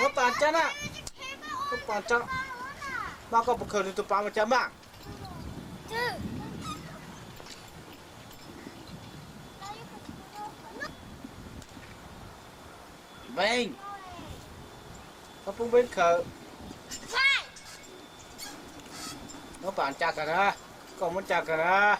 Muab pas cab na, muab pas cab. Mas koj puas khaws nws tus pas mus cab mas? Npeej, koj pub Npeej khaws. Muab pas cab kawg na, koj muab cab kawg na.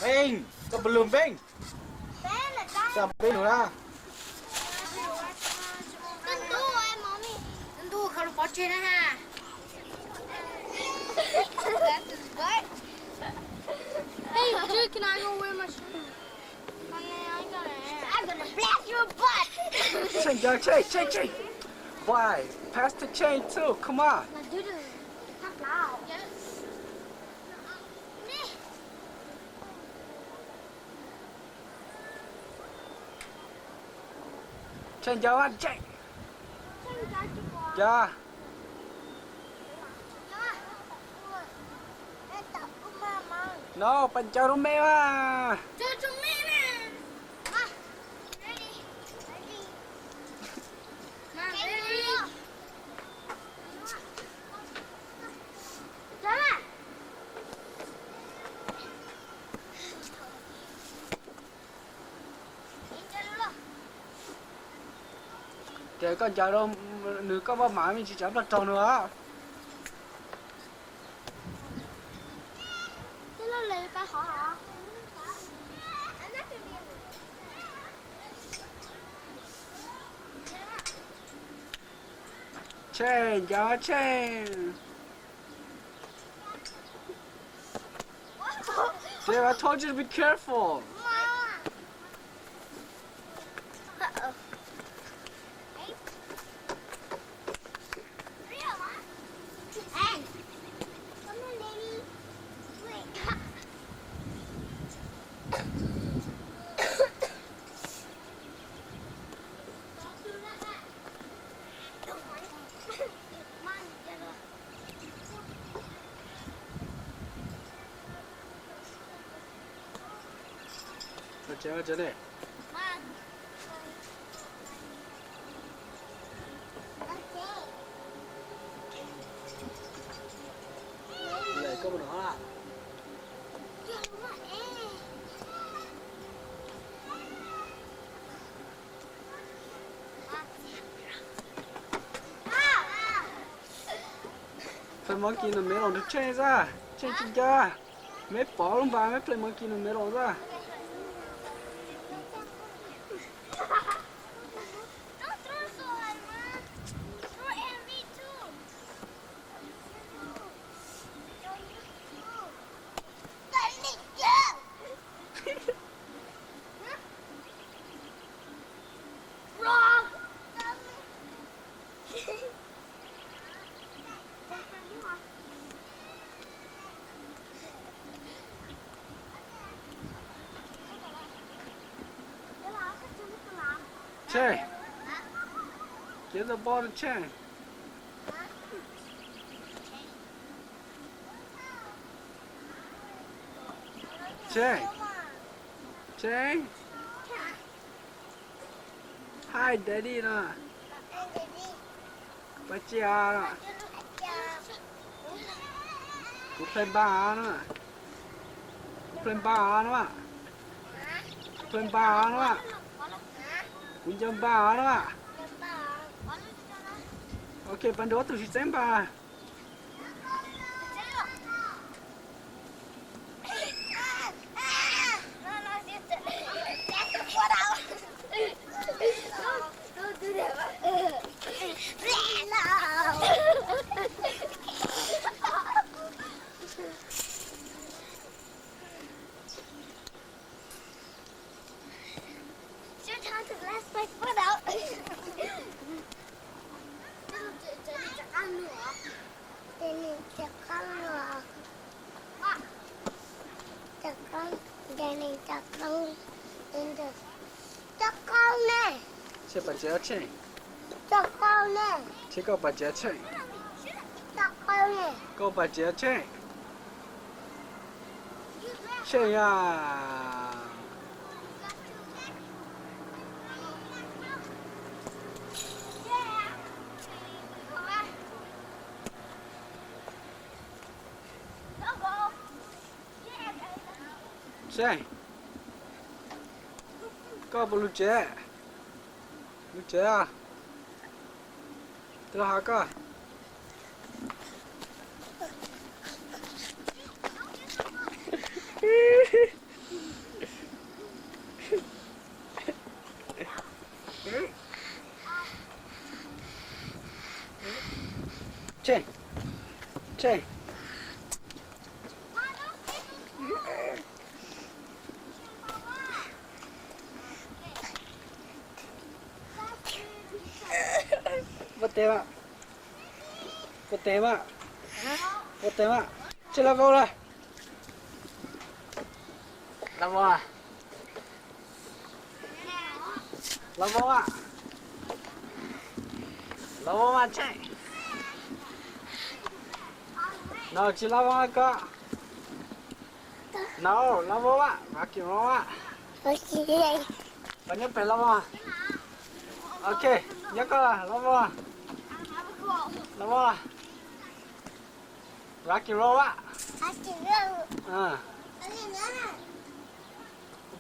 Npeej, koj puas lug Npeej? Txawm peb lug na. Ntuj, khaws lub pob tseg na ha. Hey, dude, can I go wear my shirt? I'm gonna blast your butt. Change, change, change, change. Why? Pass the chain too. Come on. Dude, stop loud. Change, change. Change. No, pas ncaws rau me mas. Koj ncaws rau nws, koj maj mam me ntsis tsav plaub raug nws os. Tsheej, ncaws Tsheej. Babe, I told you to be careful. Play monkey in the middle rau Tsheej xwb. Tsheej tsis nco. Meb pov lub npas meb play monkey in the middle xwb. Tsheej, give the ball to Tsheej. Tsheej, Tsheej. Hi daddy no. Pab tsi no. Kuv play npas no. Kuv play npas no. Kuv play npas no. Kuv nco npas no. Ok, pas nrug ob tug sib txeeb npas. Tsheej, pas tsev Tsheej. Tsheej, koj pas tsev Tsheej. Koj pas tsev Tsheej. Tsheej a. Tsheej, koj puas lug tsev? Lug tsev a. Twb has koj. Tsheej, Tsheej. Pub tes mas. Pub tes mas. Pub tes mas. Tsheej, laj vau lawm. Laj vau. Laj vau mas. Laj vau mas Tsheej. No tsis laj vau koj. No laj vau mas, rock and roll mas. Koj nyob pem laj vau. Ok, nyob koj laj vau. Laj vau. Rock and roll mas.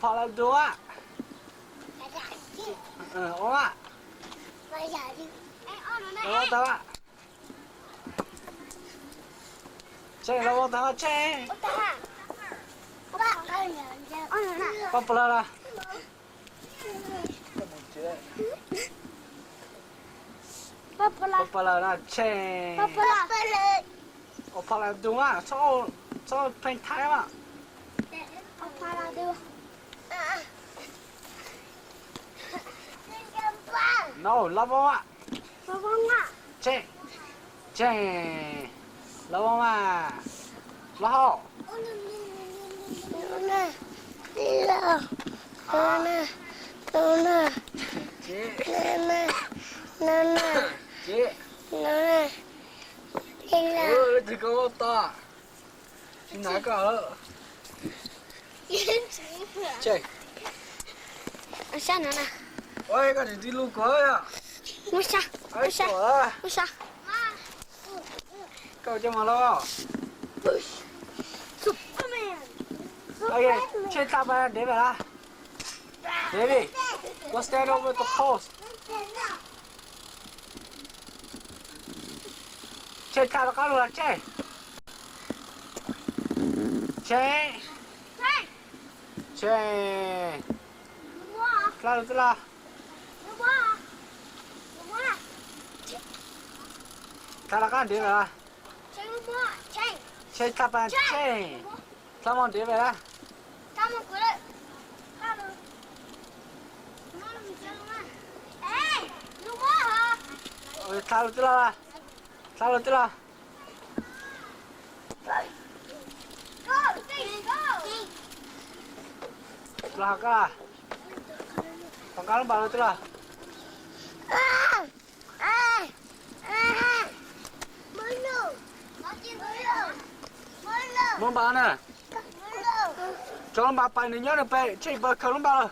Phom laj dua mas. Ua mas. Los tau, Tsheej, los tau, Tsheej. Pab pab lawm na. Pab pab lawm na, Tsheej. Ua pha lawm tus mas, txhob pheej thaij mas. No, lab vab mas. Tsheej, Tsheej, lab vab mas. Lab hau. Ces, ces, lab tsis koj lab tod. Tsis nag koj. Tsheej, ua koj tsis tib lub kuv. Koj coj mas lab. Tsheej, tha pas dev lawm. David, go stand over the post. Tsheej, tha rov qab los Tsheej. Tsheej, Tsheej, tha los tij laug. Tha rov qab dev lawm. Tsheej, tha pas Tsheej. Tha mas dev lawm. Tha los tij laug, tha los tij laug. Los koj, tom qab lub npas los tij laug. Muab npas na. Tso lub npas pais, nws nyob nws pem, Tsheej pais khaws lub npas lawm.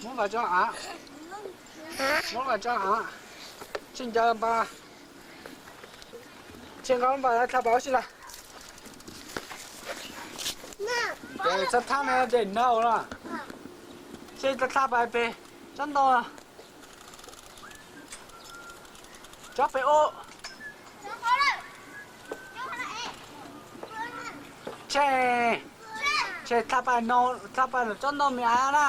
Muab npas tso av. Muab npas tso av. Tsheej ncaws npas. Tsheej nqa lub npas tha pas ua si lawm. Ces txhob thab na, ces no na. Tsheej tha pas pem tsob ntoo. Tsob pem ub. Tsheej, Tsheej tha pas no, tha pas tsob ntoo me av na.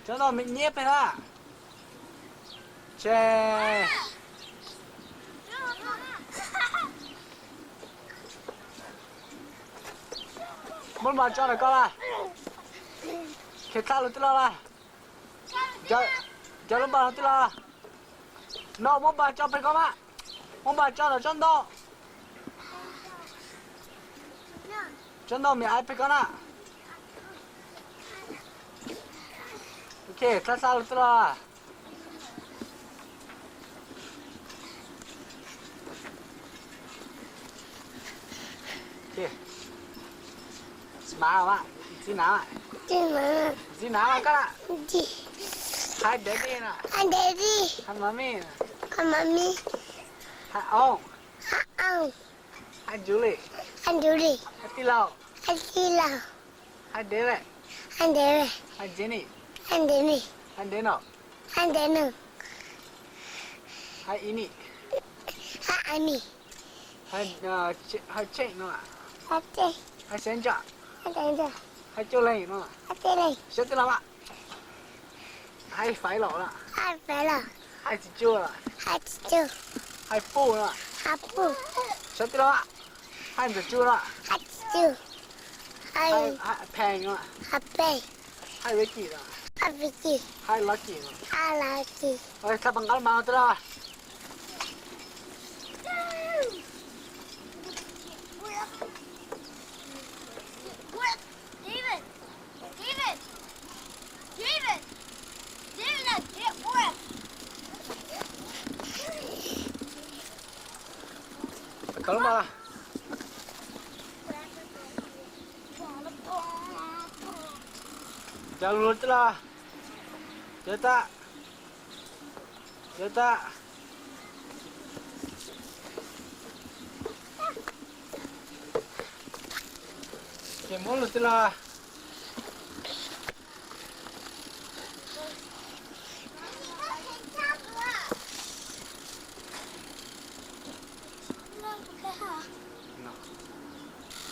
Tsob ntoo me nyiab pem na. Tsheej. Muab npas tso ntawm koj lawm. Khe tha los tij laug lawm. Cov lub npas los tij laug. No muab npas tso pem koj mas. Muab npas tso ntawm tsob ntoo. Tsob ntoo me av pem koj na. Ok, tha tha los tij laug. Txiv nav, txiv nav koj. Hi daddy na. Hi daddy. Hi mommy. Hi mommy. Hi ông. Hi ông. Hi Julie. Hi Julie. Hi tij laug. Hi tij laug. Hi David. Hi David. Hi Jenny. Hi Jenny. Hi Daniel. Hi Daniel. Hi Ini. Hi Ini. Hi, uh, Ch-, hi Cheng no. Hi Cheng. Hi Sanja. Hi Sanja. Hi Coob Leej no. Hi Coob Leej. Sawv tij laug mas. Hi Fav Lom no. Hi Fav Lom. Hi Txiv Tsuj no. Hi Txiv Tsuj. Hi Puj no. Hi Puj. Sawv tij laug. Hi Ntxawm Tsuj no. Hi Ntxawm Tsuj. Hi, hi Pheej no. Hi Pheej. Hi Vicky no. Hi Vicky. Hi Lucky no. Hi Lucky. Ua, tha pas nqa lub npas tij laug. Khaws lub npas. Cov lus tij laug. Cov tag. Cov tag. Muab lus tij laug.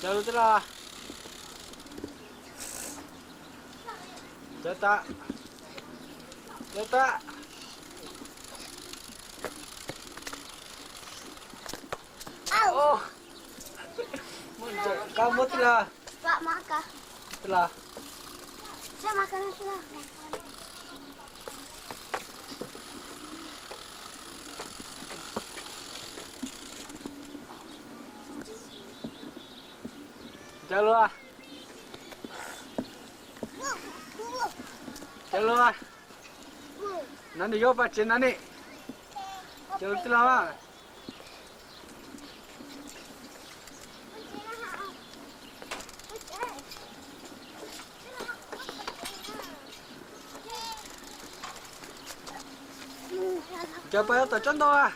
Cov lus tij laug. Cov tas. Cov tas. Koj muab tij laug. Tij laug. Cov lus. Cov lus. Nov nws yuav paj tsev nov ne. Cov lus tij laug. Ncaws pais rau tom tsob ntoo a.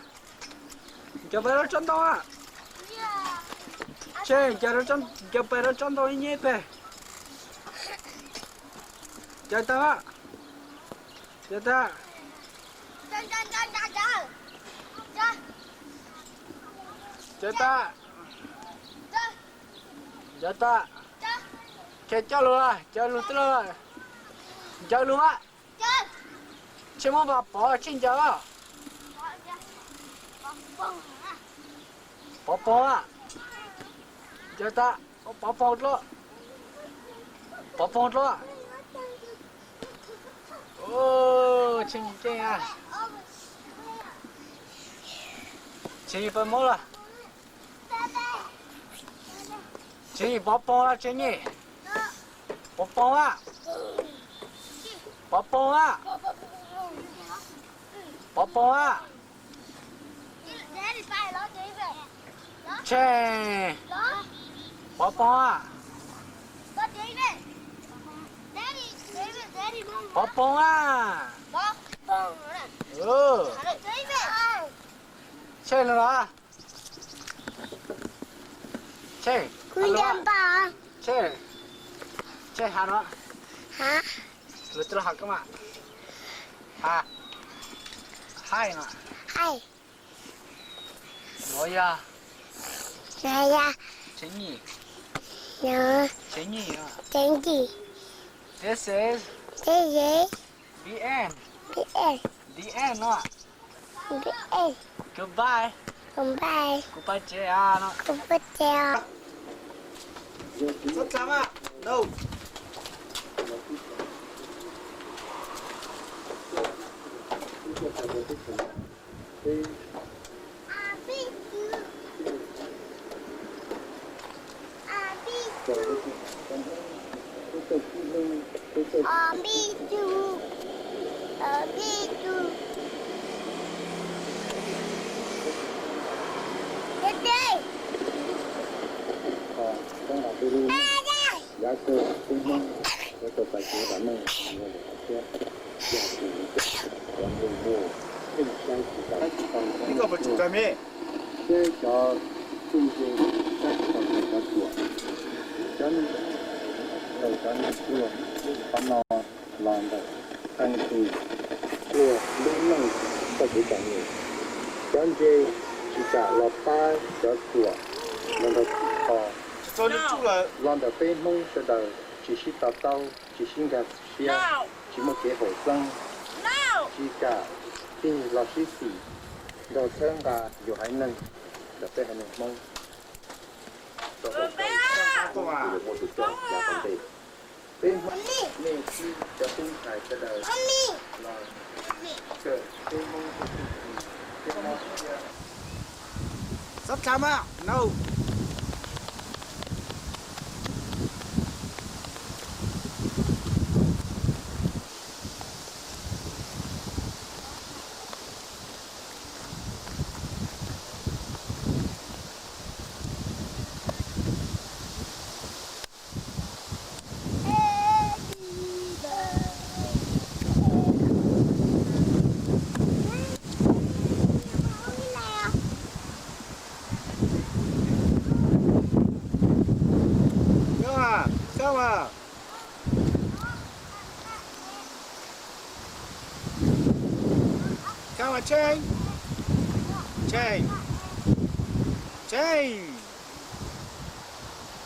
Ncaws pais rau tsob ntoo a. Tseg, ncaws pais rau tsob ntoo ib nyuag pem. Ncaws tau. Ncaws tau. Ncaws tau. Ncaws tau. Tseg, coj lus, coj lus tij laug. Ncaws lus a. Tseg, muab pov, tseg ncaws. Pov poog a. Ncaws tau. Pov poog dlua. Pov poog dlua. Tseg ncaws a. Tseg ncaws pab mob lawm. Tseg ncaws pov poog los tseg ncaws. Pov poog a. Pov poog a. Pov poog a. Tseg. Pov poog a. Pov poog a. Tseg no los. Tseg. Tseg. Tseg has no. Lus tij laug has koj mas. Has. Hai no. Nov yog. Nov yog. Tseg ncaws. Nov. Tseg ncaws. Tseg ncaws. This is. This is. The end. The end. The end no. The end. Goodbye. Goodbye. Kuv pais tsev no. Kuv pais tsev os. Txhob txham no. Ib koj puas tseem kawg me? Seb cov txuj ntse saib tsis tau cov ruam, cov neeg, cov neeg pluag, qhov no los ntawm qee tus pluag lub neej txoj kev txom nyem. Cov ntse tsis kam los pab cov ruam los ntawm txhim kho. Los ntawm peb Hmoob sawv daws tsis sib to taub, tsis sib nkag siab, tsis muaj kev haum xeeb, tsis kam tig los sib xim, nrog txhawb nqa yus haiv neeg ntawm peb haiv neeg Hmoob. Peb Hmoob, nej cov tub ntxhais sawv daws los kawm peb Hmoob txuj ci, peb Hmoob. Txhob txham mas no. Come on. Come on, Cheng. Cheng. Cheng.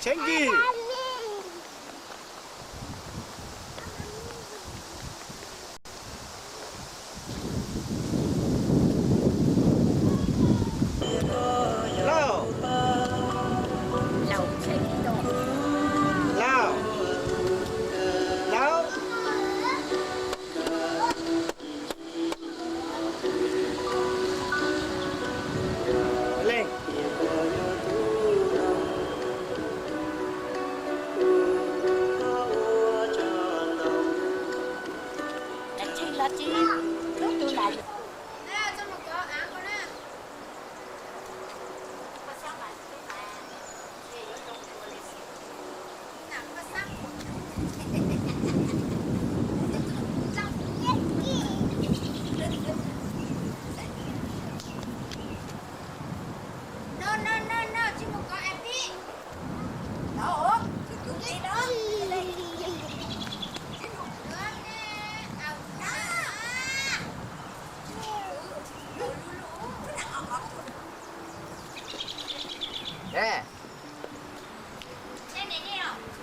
Cheng kì. Lauj. Lauj. Lauj. Leej.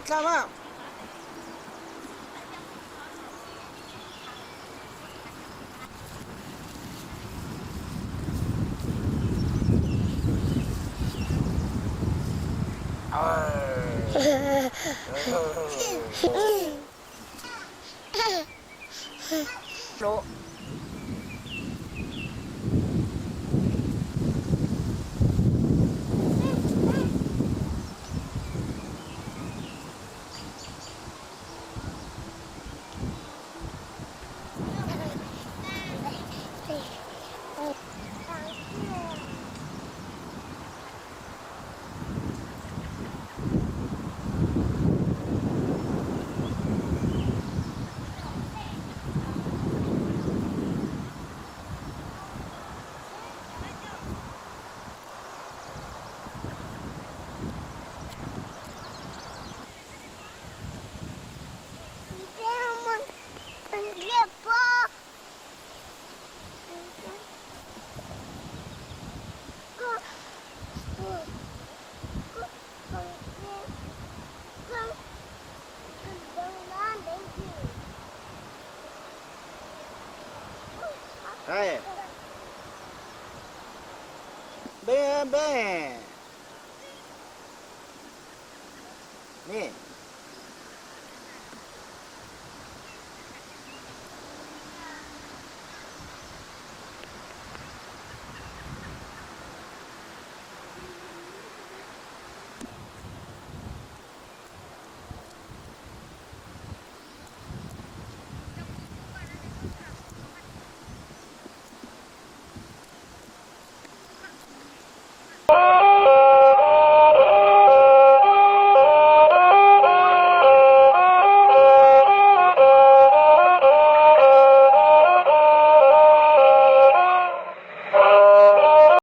Txaj mas. Npe, npe. Ni.